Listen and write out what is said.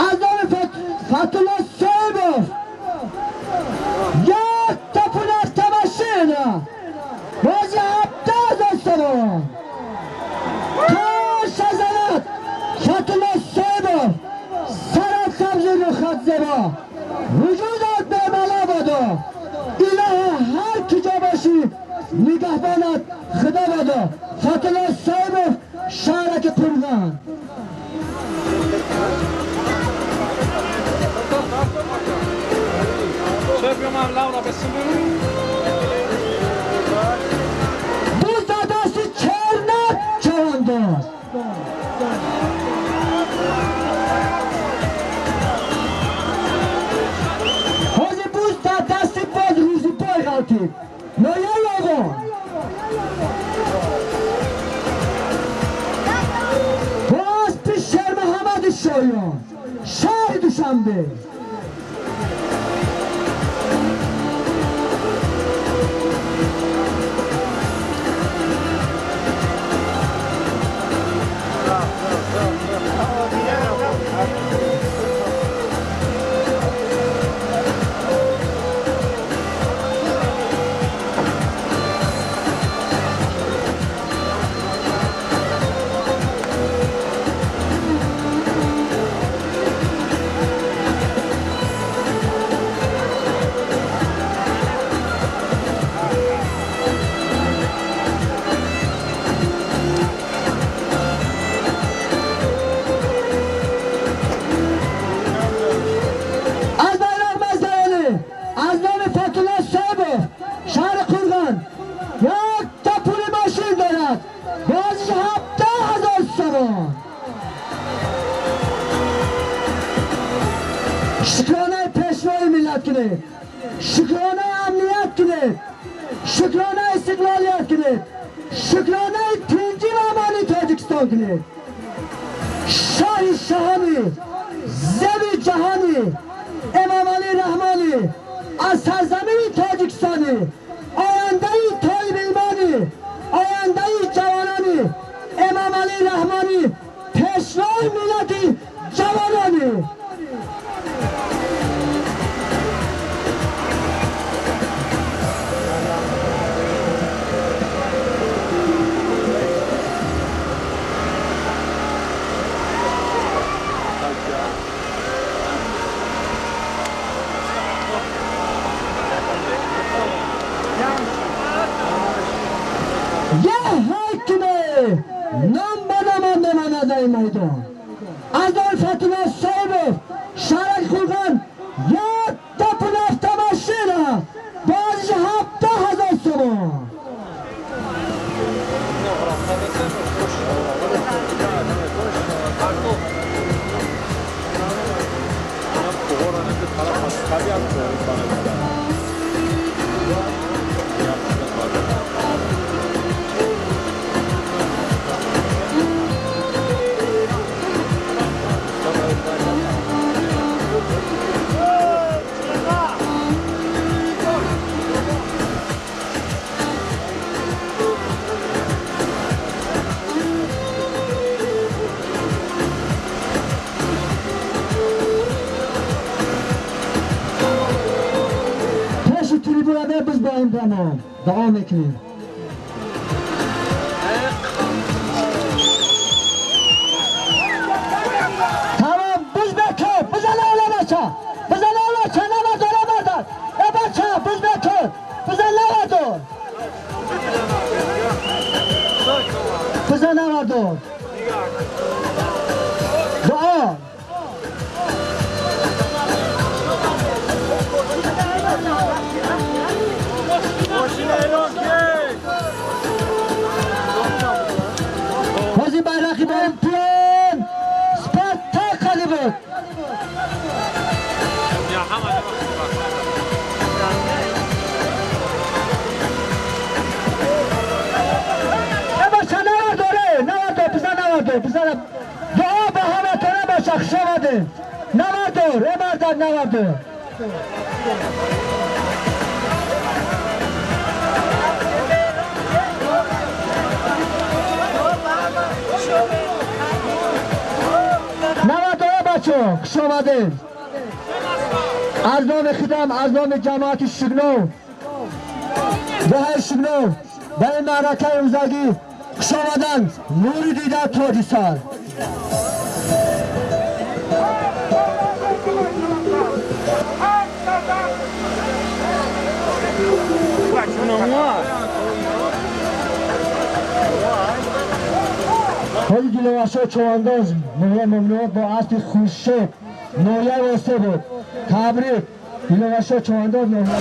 Аз номи Фатулло Соҳибов як та пули автомашина бози 17,000 сомон. Коша занад Фатулло Соҳибов, сарат сабзу рухат зебо, вуҷудат бемало бодо, илоҳо ҳар куҷо бошӣ нигаҳбонат худо бодо. Фатулло Соҳибов, шаҳраки Қурғон. Буз дар дасти чернак чавандоз. Ҳозир буз дар дасти боз рӯзи пой ғалтид. Нояи Оғон. Боз пиш Шермуҳаммади Шоён, шаҳри Душанбе. Шукронаи пешвои миллат кунед, шукронаи амният кунед, шукронаи истиқлолият кунед, шукронаи тинҷӣ ва амонии Тоҷикистон кунед. Шоҳи шаҳони зеби ҷаҳони Эмомалӣ Раҳмонӣ аз сарзамини Тоҷикистонӣ, ояндаи толибилмонӣ, ояндаи ҷавонони Эмомалӣ Раҳмонӣ, пешвои миллати ҷавонони. Ном ба намонда ман дар ин майдон. Аз номи Фатулло Соҳибов, шаҳраки Қурғон, як та пули автомашина бо арзиши 17,000 сомон. Biz با این برنامه دعا میکنیم. تمام بز بکن، بزن اولا بچه، بزن اولا چه نمازاره بردار، ای بچه بز بکن، بزن نوردار، بزن نوردار. دعا. بازی بیرقی با امپیون سپارتاک خالی بود. باشه نورداره، نوردار، بزن نوردار، بزن. دعا به همه تانه باشه، خوش آمده. نوردار، ای مردک نوردار. Бачо, хуш омадед. Аз номи худам, аз номи ҷамоати Шугнов, деҳаи Шугнов, ба ин маъракаи имрӯзагӣ хуш омадан, нури дида, тоҷи сар. Ҳоҷи Диловаршо, човандоз ноҳияи Муъминобод, бо аспи Хуршед ноҳияи Восеъ буд. Табрик, Диловаршо, човандоз ноҳия.